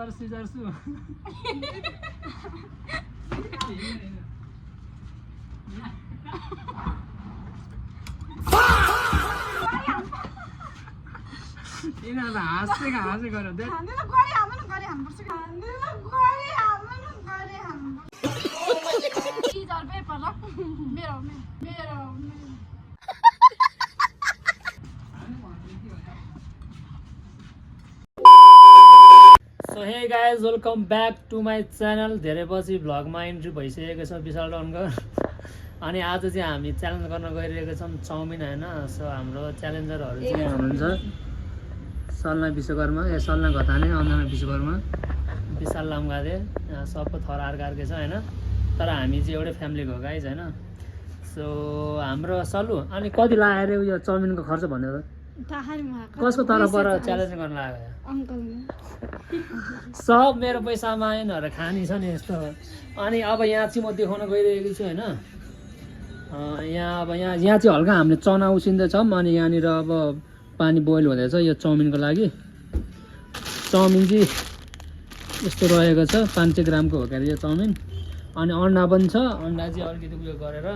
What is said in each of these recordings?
Paper Caesar सु यिनीहरू हाँसे गऱ्यो देख so hey guys welcome back to my channel. धेरै पछि भ्लगमा इन्ट्री भइसकेको छ विशाल डनकर। अनि आज चाहिँ हामी च्यालेन्ज गर्न गइरहेको छौँ चाउमिन होइन। सो हाम्रो च्यालेन्जरहरू चाहिँ हुनुहुन्छ सलना विश्वकर्मा, सलना घताने, अन्जना विश्वकर्मा, विशाल लामगादे, सबको थर अर्कै छ होइन। तर हामी चाहिँ एउटै फ्यामिलीको हो गाइज होइन। सो हाम्रो सल्लु अनि कति लाग्यो अरे उयो चाउमिनको खर्च भन्यो त? कसको तर्फबाट च्यालेन्ज गर्न लाग्यो? सब मेरो पैसामा आएनहरू खानी छ नि यस्तो। अनि अब यहाँ चाहिँ म देखाउन गइरहेको छु होइन। यहाँ चाहिँ हल्का हामीले चना उसिन्दैछौँ। अनि यहाँनिर अब पानी बोइल हुँदैछ यो चाउमिनको लागि। चाउमिन चाहिँ यस्तो रहेको छ, 500 ग्रामको हो क्या यो चाउमिन। अनि अन्डा पनि छ, अन्डा चाहिँ अलिकति उयो गरेर।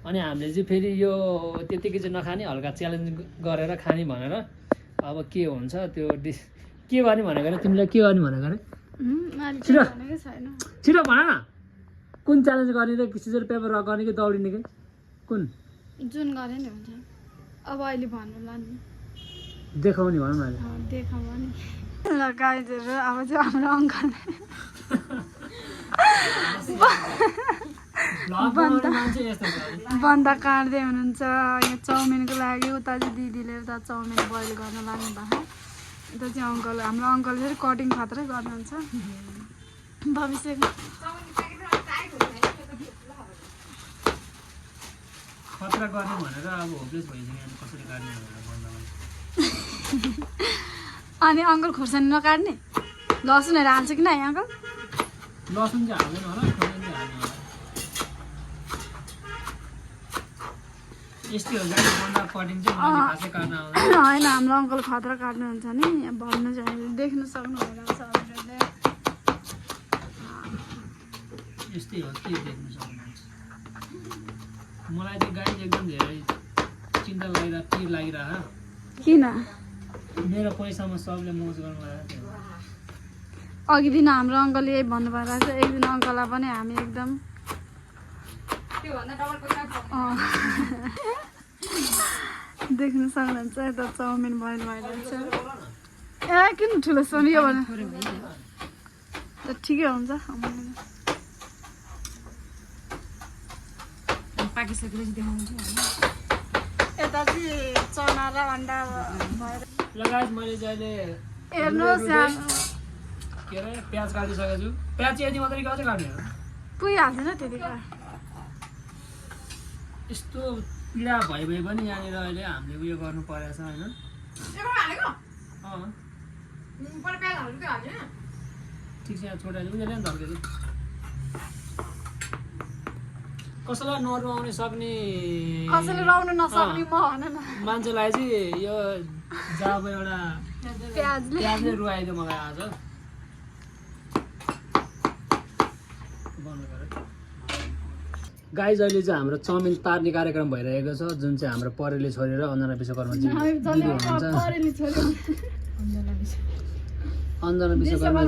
अनि हामीले चाहिँ फेरि यो त्यतिकै चाहिँ नखाने, हल्का च्यालेन्ज गरेर खाने भनेर। अब के हुन्छ त्यो डिस के गर्ने भनेको अरे? तिमीलाई के गर्ने भनेको अरे? छिटो भन न, कुन च्यालेन्ज गर्ने रे? सिजर पेपर गर्ने कि दौडिने कि कुन? जुन गरे नि हुन्छ। अब अहिले भन्नुला नि देखाउने भनौँ न अहिले। देखाउँ नि ल गाइजहरू। अब चाहिँ हाम्रो अङ्कल बन्दा काट्दै हुनुहुन्छ यहाँ चाउमिनको लागि। उता चाहिँ दिदीले उता चाउमिन बोइल गर्न लाग्नु भएको। उता चाहिँ अङ्कल, हाम्रो अङ्कल चाहिँ कटिङ खत्रै गर्नुहुन्छ भविष्यको। खतरा गर्ने भनेर अब होपलेस भइसक्यो कसरी काट्ने भनेर भन्दा। अनि अङ्कल खोर्सानी नकाट्ने? लसुनहरू हाल्छ कि नै अङ्कल? लसुन चाहिँ हाल्दैन होला, खोर्सानी चाहिँ हाल्नु होला। यस्तै हो गाडी बन्दा कटिङ चाहिँ मैले खासै काट्न आउँदैन। होइन हाम्रो अङ्कल खतरा काट्नुहुन्छ नि, भन्नु चाहिँ देख्नु सक्नु भइरहेको छ हजुरले। यस्तै हो, के देख्नु सक्नुहुन्छ। मलाई चाहिँ गाडी एकदम धेरै चिन्ता लागिरहेको, पिर लागिरहेको। किन? मेरो पैसामा सबले मोज गर्नु लागेको थियो। अघि दिन हाम्रो अङ्कलले यही भन्नु भइरहेको छ। एक दिन अङ्कललाई पनि हामी एकदम देख्नु सक्नुहुन्छ। यता चाउमिन बोइल भइरहेको छ। ए किन ठुलो सोनियो भने त ठिकै हुन्छ। यता चाहिँ चना र अन्डा भएर लगायत मैले चाहिँ अहिले हेर्नुहोस् के अरे प्याज काटिसकेको छु। प्याज चाहिँ यति मात्रै कि अझै काट्ने हो? पुगिहाल्दैन त्यतिखेर। यस्तो पीडा भए पनि यहाँनिर अहिले हामीले उयो गर्नु परेको छ होइन। ठिक छ, यहाँ छोडेर उनीहरूले नि धर्केको कसैलाई नरुवाउन सक्ने, कसैले रुवाउन नसक्ने म भन न मान्छेलाई चाहिँ यो जाब एउटा प्याजले रुवाइदियो मलाई आज। गाइज अहिले चाहिँ हाम्रो चाउमिन तार्ने कार्यक्रम भइरहेको छ, जुन चाहिँ हाम्रो परेली छोरी र अन्जना विश्वकर्मा दिदी हुनुहुन्छ। अन्जना विश्वकर्मा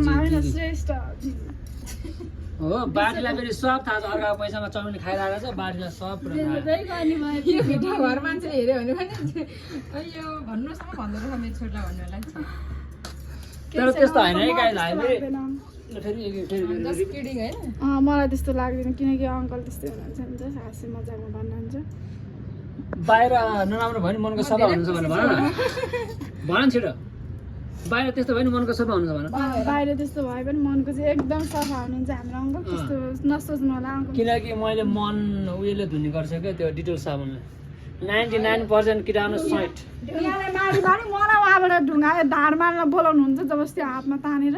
हो। बारीलाई फेरि सब थाहा छ, अर्काको पैसामा चाउमिन खाइरहेको छ। बारीलाई सब कुरा घर मान्छेले हेऱ्यो भने पनि यो भन्नुहोस् न भन्दै रहेछ मेरो छोरीलाई भन्नुलाई। तर त्यस्तो होइन है गाइज, हामी मलाई त्यस्तो लाग्दैन किनकि अङ्कल त्यस्तै हुनुहुन्छ नि त, हाँसी मजाकमा भन्नुहुन्छ। बाहिर नराम्रो भयो नि मनको सफा हुनुहुन्छ भने भन न, भन छिटो। बाहिर त्यस्तो भयो नि मनको सफा हुनुहुन्छ भने? बाहिर त्यस्तो भए पनि मनको चाहिँ एकदम सफा हुनुहुन्छ हाम्रो अङ्कल। त्यस्तो नसोच्नु होला अङ्कल। किनकि मैले मन उयोले धुने गर्छ क्या त्यो डिटेल साबुनले। 99% कीटाणु सहित यहाँलाई मारी मलाई उहाँबाट ढुङ्गा ढाड मार्न बोलाउनुहुन्छ जबरजस्ती हातमा तानेर,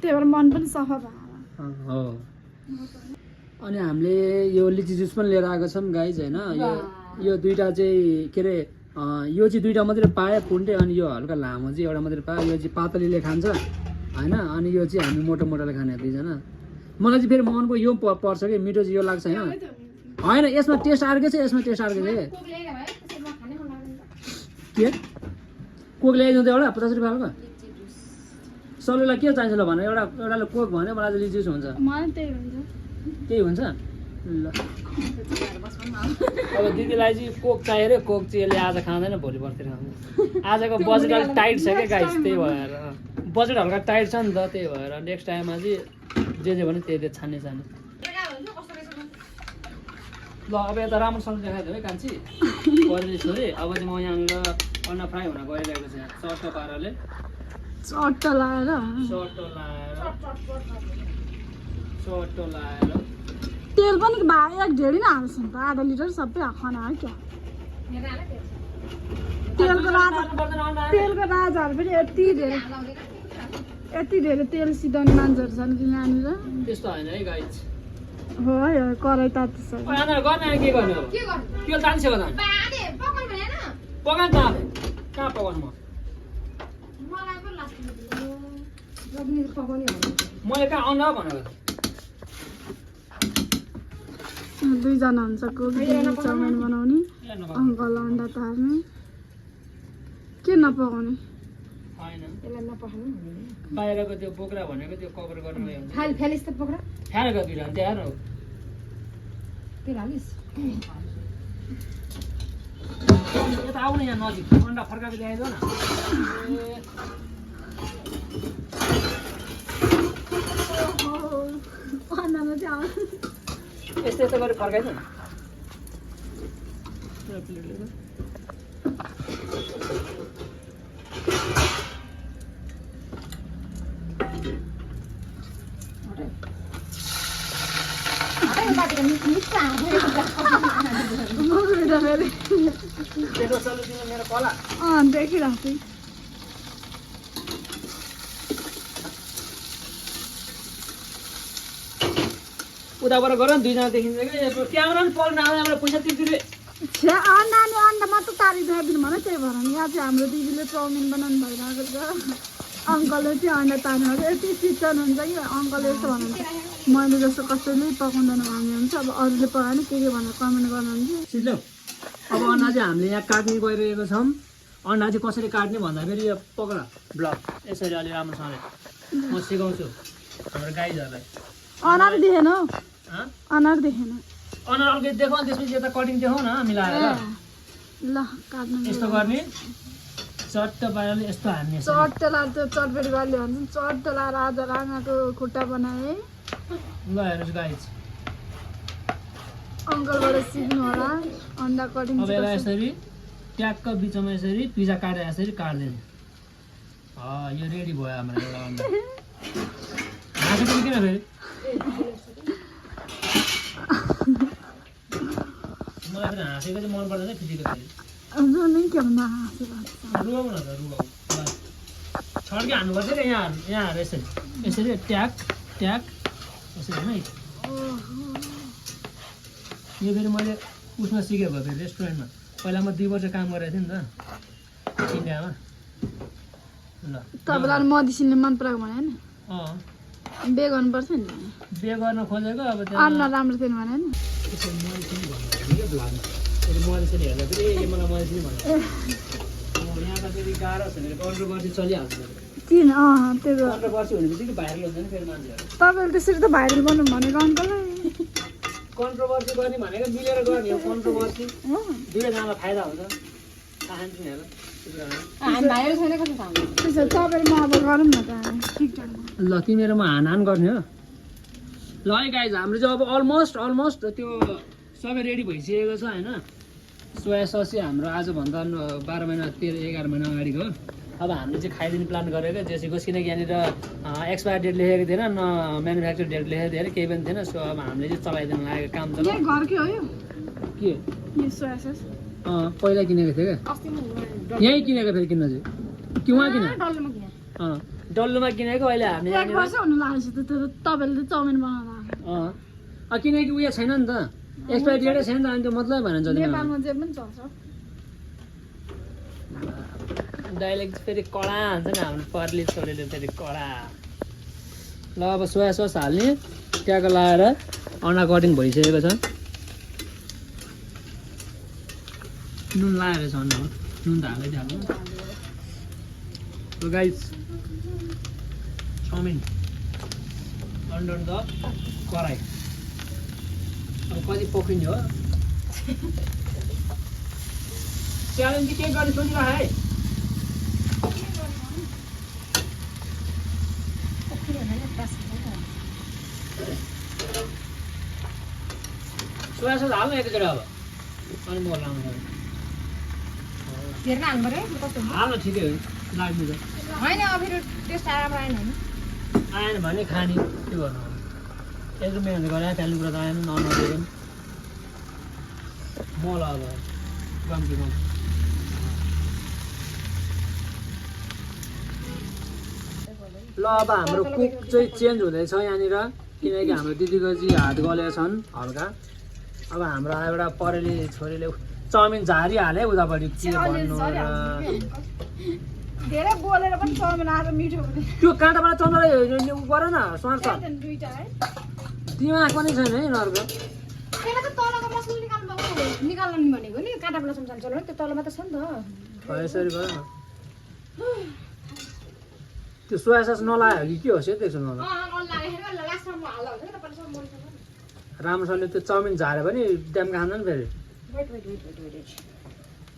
त्यही भएर मन पनि सफा भयो हो। अनि हामीले यो लिची जुस पनि लिएर आएको छौँ गाइज होइन। यो दुईवटा चाहिँ के अरे यो चाहिँ दुईवटा मात्रै पाएँ फुल्टे। अनि यो हल्का लामो चाहिँ एउटा मात्रै पाएँ। यो चाहिँ पातलीले खान्छ होइन अनि यो चाहिँ हामी मोटो मोटोले खाने दुईजना मलाई चाहिँ फेरि मनको यो पर्छ कि मिठो चाहिँ यो लाग्छ होइन यसमा टेस्ट अर्कै छ यसमा टेस्ट अर्कै छ के कोक ल्याइदिउँ त एउटा 50 रुपियाँको सल्लुलाई के चाहिन्छ ल भने एउटाले कोक भन्यो मलाई चाहिँ लिचुस हुन्छ त्यही हुन्छ ल अब दिदीलाई चाहिँ कोक चाहियो अरे कोक चाहिँ यसले आज खाँदैन भोलि पर्तिर खाँदैन आजको बजेट अलिक टाइट छ क्या गाइस त्यही भएर बजेट हल्का टाइट छ नि त त्यही भएर नेक्स्ट टाइममा चाहिँ जे भने त्यही छान्ने ल अब यता राम्रोसँग देखाइदियो है कान्छी परेली छोरी अब चाहिँ म यहाँनिर अन्डा फ्राई हुन गइरहेको छ यहाँ चट्टो पाराले चट्टो लाएर तेल पनि एक ढेडी नै हाल्छ नि त आधा लिटर सबै खाना हो क्या तेलको राजाहरू पनि यति धेरै तेल सिधाउने मान्छेहरू छन् कि यहाँनिर त्यस्तो होइन है गाइस हो कराई तातिस गर्ने के गर्ने अब त्यो जान्छ होला पकाउनु त कहाँ पकाउनु मैले कहाँ अन्डा भनेको दुईजना हुन्छ कोही चाउमिन बनाउने अङ्कल अन्डा तार्ने के नपकाउने बाहिरको त्यो बोक्रा भनेको त्यो कभर गर्नु फ्यालिस त पक्रा फ्यालेको दुईजना त्यहाँ हेर्नु तेल हालिस यता आउनु यहाँ नजिक अन्डा फर्काएको ल्याइदियो न यस्तो यस्तो गरेर फर्काइदियो न मेरो कला देखिरहेको थिएँ उताबाट गर न दुईजना देखिन्छ कि क्यामेरा पनि पल्न आउँदा पैसा तिर्दिनु नानी अन्डा मात्र तारिदिनु भने त्यही भएर नि यहाँ चाहिँ हाम्रो दिदीले चाउमिन बनाउनु भइरहेको छ अङ्कलले चाहिँ अन्डा तार्नु यति चिचन हुन्छ कि अङ्कलले यस्तो भन्नुहुन्छ मैले जस्तो कसैले पकाउँदैन भन्ने हुन्छ अब अरूले पकायो भने के भनेर कमेन्ट गर्नुहुन्छ सिद्लौ अब अन्डा चाहिँ हामीले यहाँ काट्ने गइरहेको छौँ अन्डा चाहिँ कसरी काट्ने भन्दाखेरि यो पक्रा ब्लक यसरी अलि राम्रोसँगले म सिकाउँछु हाम्रो गाईहरूलाई अनार देखेन हौ अनार देखेन अनार अलिकति देखाउँ त्यसपछि यता कटिङ देखाउँ न मिलाएर ल काट्नु यस्तो गर्ने चट्ट पाराले यस्तो हान्ने चट्ट लाएर त्यो चटपेटी बाली भन्छन् चट्ट लाएर आज राँगाको खुट्टा बनाए ल हेर्नुहोस् गाइज अङ्कलबाट सिक्नु होला अन्डा कटिङ अब यसलाई यसरी ट्याक्क बिचमा यसरी पिज्जा काटेर यसरी काट्दैन यो रेडी भयो हाम्रो एउटा अन्डा हाँसेको किन फेरि मलाई फेरि हाँसेको चाहिँ मन पर्दैन फिटिको फेरि रुगाउँ न त रुगाउँ छड्के हान्नुपर्छ क्या यहाँ यसरी यसरी ट्याक ट्याक यसरी होइन यो फेरि मैले उसमा सिकेको फेरि रेस्टुरेन्टमा पहिला म 2 वर्ष काम गरेको थिएँ नि त इन्डियामा ल तपाईँलाई मधेसीले मन पराएको भने नि बे गर्नुपर्छ नि बे गर्न खोजेको अब अन्डा राम्रो थिएन भने नि मधेसीले हेर्दा फेरि मलाई मधेसी भन्नु यहाँ त फेरि गाह्रो छ भने कन्ट्रोभर्सी चलिहाल्छ किन त्यो कन्ट्रोभर्सी हुने बित्तिकै भाइरल हुन्छ नि फेरि मान्छेहरू तपाईँले त्यसरी त भाइरल गर्नु भनेको अङ्कललाई कन्ट्रोभर्सी गर्ने भनेको मिलेर गर्ने हो कन्ट्रोभर्सी दुवैजनालाई फाइदा हुन्छ चाहन्छौँ त्यसो तपाईँले म अब गरौँ न त ठिकठाक ल तिमीहरूमा हान गर्ने हो ल है गाइज हाम्रो चाहिँ अब अलमोस्ट त्यो सबै रेडी भइसकेको छ होइन सोया सस चाहिँ हाम्रो आजभन्दा 12 महिना 11 महिना अगाडिको अब हामीले चाहिँ खाइदिने प्लान गरेको जेसीको किनकि यहाँनिर एक्सपायर डेट लेखेको थिएन न म्यानुफ्याक्चर डेट लेखेको थिएन केही पनि थिएन सो अब हामीले चाहिँ चलाइदिनु लागेको काम चलाउ घरकै हो यो के सोया सस पहिला किनेको थियो क्या यहीँ किनेको फेरि किन्न चाहिँ कि उहाँ किन डल्लोमा किनेको अहिले हामी एक वर्ष हुनु लागेको छ त तपाईँले चाउमिन बनाउँदा किनकि उयो छैन नि त एक्सपायर डेटै छैन नि त अनि त्यो मतलब भएन नेपालमा जे पनि चल्छ डाइलेक्ट फेरि कडा हुन्छ नि हाम्रो पर्ली छोरीले फेरि कडा ल अब सोया सस हाल्ने ट्याग लगाएर अन्डा कटिङ भइसकेको छ नुन लगाएर छ अन्डामा नुन त हाल्नु ल गाइस चाउमिन अन्डर द कराई अब कति पक्रिने हो च्यालेन्ज के गर्ने सोचिरह है सोया सस हाल्नु एकचोटि अब अनि म लाउनु धेरै हाल्नु पर्यो कस्तो हाल्नु ठिकै हो लाग्नु त होइन अब फेरि टेस्ट राम्रो आएन होइन आएन भने खाने के गर्नु एक मिहिनेत गरे त्यहाँदेखि कुरा त आएन ननदिएको मल अब कम्ती कम ल अब हाम्रो कुक चाहिँ चेन्ज हुँदैछ यहाँनिर किनकि हाम्रो दिदीको चाहिँ हात गलेका छन् हल्का अब हाम्रो एउटा परेली छोरीले चाउमिन झारिहाले उतापट्टि के भन्नु र धेरै बोलेर पनि चाउमिन आज मिठो हुँदैन त्यो काँटाबाट चन्द्र गर न स्वार्थ दुईटा है दिमाग पनि छैन है यिनीहरूको त्यसले त तलको मसला निकाल्नु नि भनेको नि काँटाबाट सम्झाउनु चल्नु त्यो तलमा त छ नि त यसरी भयो न त्यो सोया सस नलायो कि के हो सेट देख्छु मलाई राम्रोसँगले त्यो चाउमिन झाऱ्यो भने ड्याम खाँदैन नि फेरि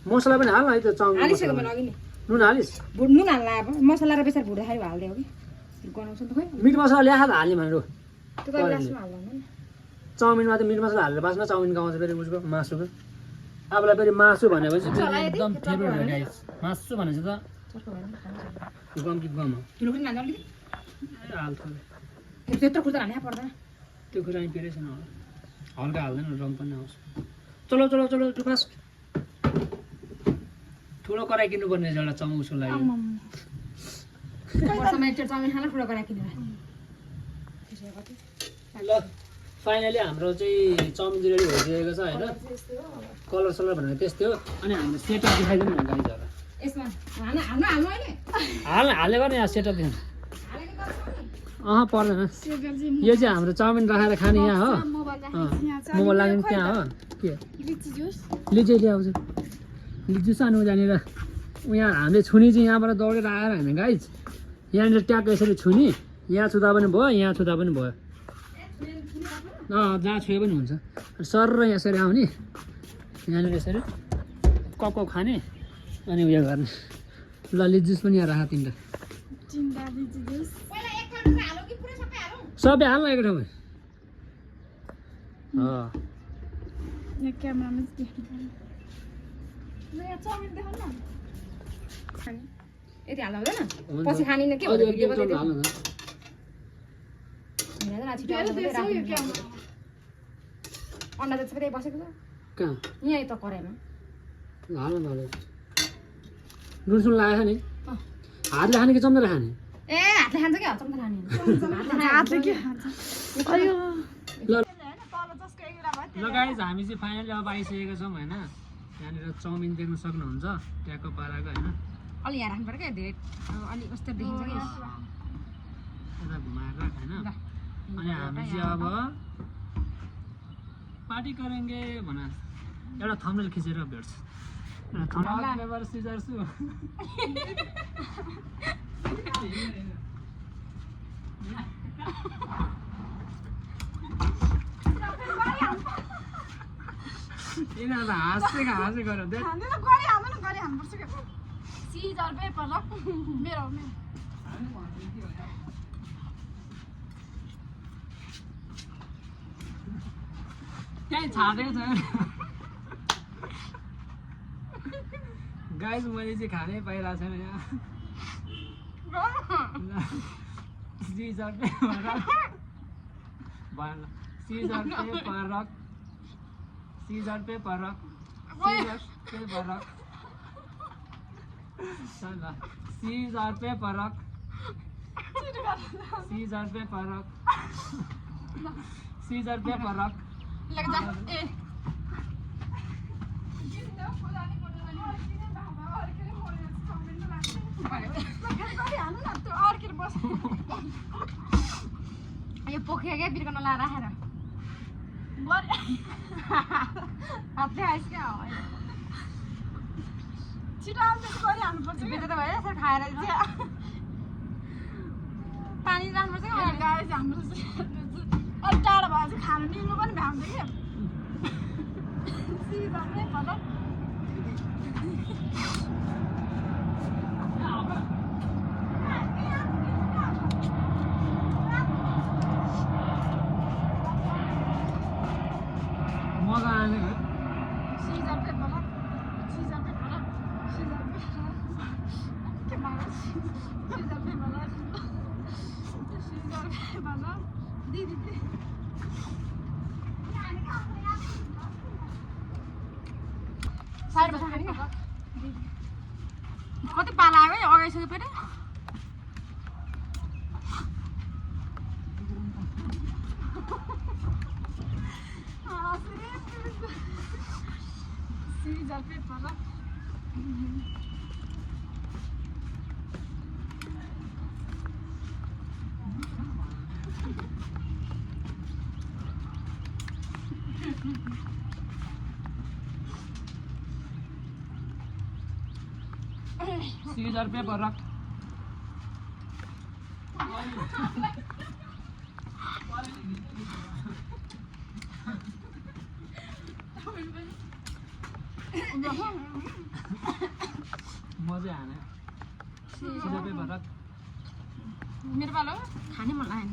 मसला पनि हाल न है त्यो चाउमिन हालिसक्यो भने अघि नि नुन हालिस् नुन हाल्ला अब मसला र बेसार भुट्दाखेरि हालिदियो कि गनाउँछ नि त खोइ मिट मसला ल्याखा त हाल्ने भनेर त्यो त लास्टमा हाल्दा नि चाउमिनमा त मिट मसला हालेर बासमा चाउमिन गाउँछ फेरि उसको मासुको आफूलाई फेरि मासु भनेपछि एकदम फेभरेट हो गाइस मासु भनेपछि त गम कि गम हो किलो पनि हाल्दा अलिकति हाल्छ त्यत्रो खुर्दा हाल्ने पर्दैन त्यो कुरा नि पेरै छैन हल्का हाल्दैन रङ पनि आउँछ चलो चलो चलो टुक्रास ठुलो कराई किन्नुपर्ने रहेछ एउटा चौमुसको लागि वर्षमा एकचोटि चाउमिन खाना ठुलो गरेर किनेर ल फाइनली हाम्रो चाहिँ चाउमिन रेडी भइसकेको छ होइन कलर सलर भनेर त्यस्तै हो अनि हामीले सेटअप देखाइदिउँ न गाइजहरूलाई यसमा हाल्नु हाल्नु हाल्नु अहिले हालेको नि यहाँ सेटअप दिनु हालेको गर्छ पर्दैन यो चाहिँ हाम्रो चाउमिन राखेर खाने यहाँ हो मोबाइल लाग्ने त्यहाँ हो के लिची ल्याउँछ लिची सानो त्यहाँनिर यहाँ हामीले छुनी चाहिँ यहाँबाट दौडेर आएर होइन गाइज यहाँनिर ट्याग यसरी छुनी यहाँ छुँदा पनि भयो यहाँ छुँदा पनि भयो जहाँ छुए पनि हुन्छ सर र यसरी आउने यहाँनिर यसरी कप खाने अनि उयो गर्ने ल लिची जुस पनि यहाँ राख तिनवटा सबै हाल्नु एक ठाउँमा यति हाल्दा हुँदैन पछि खाने के अन्डा त सबै बसेको छ कहाँ यहाँ त कराईमा हाल्नु नुनसुन लगाएको नि हातले खाने कि चम्दाले खाने ए हातले खान्छ क्या चम्दा खाने ल गाइज हामी चाहिँ फाइनली अब आइसकेका छौँ होइन यहाँनिर चाउमिन देख्न सक्नुहुन्छ ट्याक्क पाराको होइन अलि यहाँ राख्नु पर्यो क्या धेरै अलिक कस्तो देखिन्छ कि यता घुमाएर राख होइन अनि हामी चाहिँ अब पार्टी गरेंगे भना एउटा थम्बनेल खिचेर भेट्छ एउटा थम्बनेल सिजर्छु यिनीहरू त हाँसेको गऱ्यो देख कहीँ छाडेको छैन गाइस मैले चाहिँ खानै पाइरहेको छैन यहाँ scissor paper scissor paper scissor paper scissor paper scissor paper scissor paper scissor paper लग जा ए यो पोखिया क्या बिर्कन ला राखेर हातले आइस क्या छिटो आउँछ गरिहाल्नुपर्छ बेच्दा त भयो यसरी खाएर चाहिँ पानी राख्नुपर्छ क्या गाई चाहिँ हाम्रो अलिक टाढो भए चाहिँ खानु निल्नु पनि भ्याउँछ क्या सिधै भन मगा आने हो सिजर पे भन सिजर पे भन सिजर पे के मागा सिजर पे भन सिजर पे भन दिदी साइडमा खाने क्या कति पाला आयो है अगाइसक्यो फेरि सिजर पे भन सीजर पेपर रख मजा आने सीजर पेपर रख मेरो पालो खाने मन लाग्यो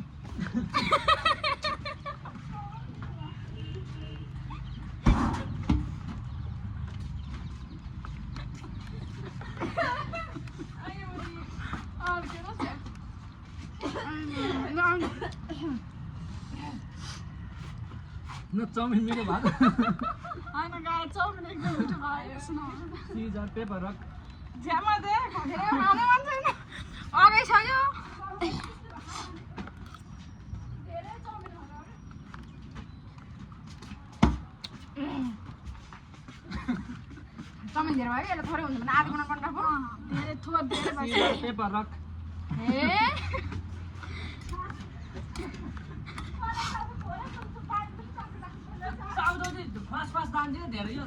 न चाउमिन मेरो भात होइन गाई चाउमिन एकदम मिठो भयो सुनाउनु सीजर पेपर रख झ्यामा दे खाने मन छैन अगाइसक्यो चाउमिन धेरै भयो यसलाई थोरै हुन्छ भने आधा बनाउनु पर्ने पो धेरै थोर धेरै भयो सीजर पेपर रख ए फास्ट जान्छ धेरै यो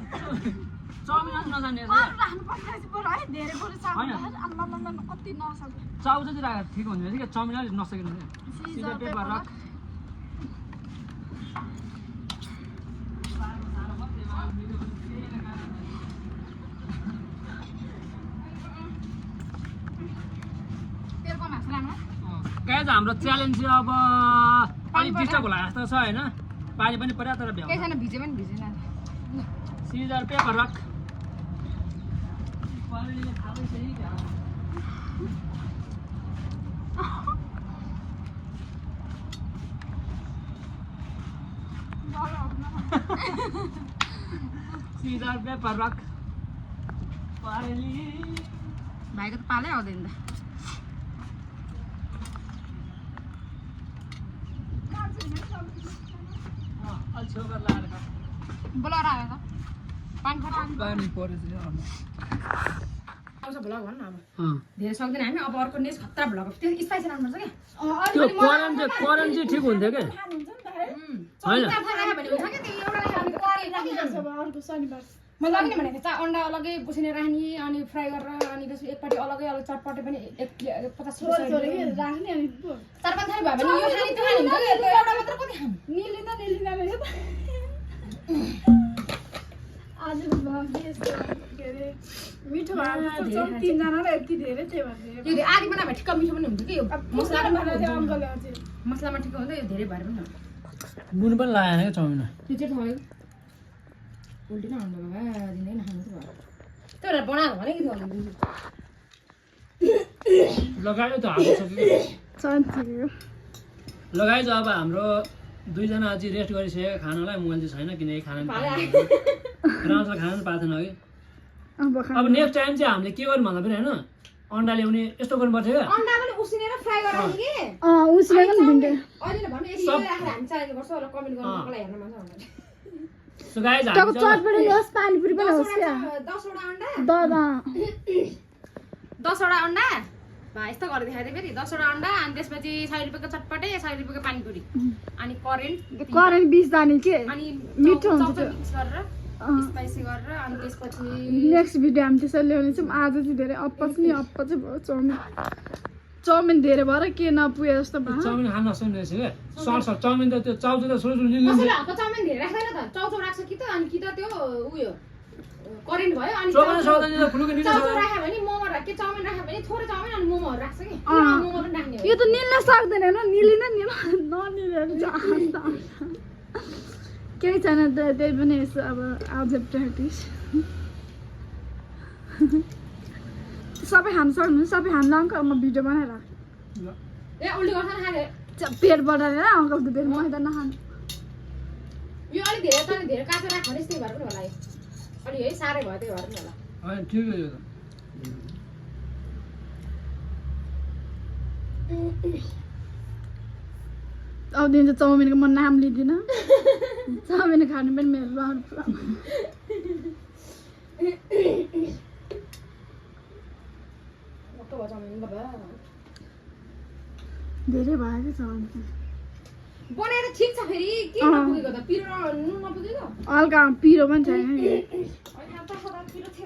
चाउमिन आज नजाने राख्नु पर्छ बरु है धेरै बरु होइन। चाउमिन कति नसक्यो चाउ चाहिँ राखेर ठिक हुन्छ कि चाउमिन अलिक नसकिनु सीजर पेपर रख तेल कम हाल्छ राम्रो गाइज हाम्रो च्यालेन्ज चाहिँ अब पानी डिस्टर्ब होला जस्तो छ होइन पानी पनि पर्या तर भ्याउ केही छैन भिजे पनि भिजेन सीजर पेपर रख सीजर पेपर रख भाइको त पालै आउँदैन त बोलाएर आयो त पानी पर्छ आउँछ भ्लग भन् न अब धेरै सक्दैन हामी अब अर्को नेक्स्ट खतरा भ्लग त्यो स्पाइसी राख्नुपर्छ क्या त्यो कोरन चाहिँ ठिक हुन्थ्यो क्या होइन अर्को शनिबार म लग्ने भनेको चाहिँ अन्डा अलग्गै पुसिने राख्ने अनि फ्राई गरेर अनि त्यसपछि एकपट्टि अलग्गै अलग चटपटे पनि 50 राख्ने अनि 4-5 थरी भयो भने यो खाने त्यो खाने हुन्छ नि एउटा मात्र कति खानु निलिँदा रहेछ आजको भ्लग यस्तो के अरे मिठो भएको तिनजना र यति धेरै त्यही भएर यो आदि बनायो भने ठिक्क मिठो पनि हुन्छ कि यो मसला पनि अङ्कलले अझै मसलामा ठिक्क हुन्छ यो धेरै भएर पनि हुन्छ नुन पनि लागेन क्या चाउमिन त्यो चाहिँ थयो उल्टी नै हाल्नु भयो दिनै नखानु त भयो त्यो भएर बनाएर भने कि त्यो लगायो त हालिसक्यो सन्चो लगाइज अब हाम्रो दुईजना अझै रेस्ट गरिसक्यो खानालाई मैले चाहिँ छैन किनकि खाना राम्रोसँग खाना पनि पाएको थिएन है अब नेक्स्ट टाइम चाहिँ हामीले के गर्नु भन्दा पनि होइन अन्डा ल्याउने यस्तो गर्नुपर्छ क्या अन्डा पनि उसिनेर फ्राई गरेर कि उसिनेको नि भिन्डो अहिले भन्नु यसरी राखेर हामी च्यालेन्ज गर्छौँ होला कमेन्ट गर्नु मलाई हेर्न मन छ भनेर सो गाइज टक चटपटी होस् पानीपुरी पनि होस् क्या 10 वटा अन्डा 10 10 वटा अन्डा यस्तो गरेर देखाइदिएँ फेरि 10वटा अन्डा अनि त्यसपछि 100 रुपियाँको चटपटे 100 रुपियाँको पानीपुरी अनि करेन्ट करेन्ट 20 दानी के अनि मिठो हुन्छ चाउचाउ त्यो मिक्स गरेर स्पाइसी गरेर अनि त्यसपछि नेक्स्ट भिडियो हामी त्यसरी ल्याउने छौँ आज चाहिँ धेरै अप्पा चाहिँ भयो चाउमिन धेरै भएर के नपुगे जस्तो भयो चाउमिन खान नसक्ने रहेछ क्या सर्ट चाउमिन त त्यो चाउचाउ त छोरो छोरो कसैले हप्पा चाउमिन धेरै राख्दैन त चाउचाउ राख्छ कि त अनि कि त त्यो उयो करेन्ट भयो अनि चाउमिन सक्दैन त फुलुको निल्न चाउचाउ सक्दैन राख्यो भने मोमो राख्यो चाउमिन राख्यो भने थोरै चाउमिन अनि मोमोहरू राख्छ कि मोमो पनि राख्ने हो यो त निल्न सक्दैन होइन निलिन ननिलेर केही छैन त्यही पनि यसो अब आज प्र्याक्टिस सबै खान सक्नुहुन्छ सबै खानु अङ्कल म भिडियो बनाएर ए उल्टी गर्छ न खाने पेट बढाएर अङ्कलको धेरै मैदा नखानु यो अलिक धेरै त धेरै काँचो राख्यो भने त्यही भएर पनि होला है अलि है साह्रै भयो त्यही भएर पनि होला होइन ठिक हो यो त अब दिन चाहिँ चाउमिनको म नाम लिँदिनँ चाउमिन खानु पनि मेरो धेरै भयो कि चाउमिन बनाएर ठिक छ फेरि के नपुगेको त पिरो नुन नपुगेको हल्का पिरो पनि छैन होइन त पिरो थियो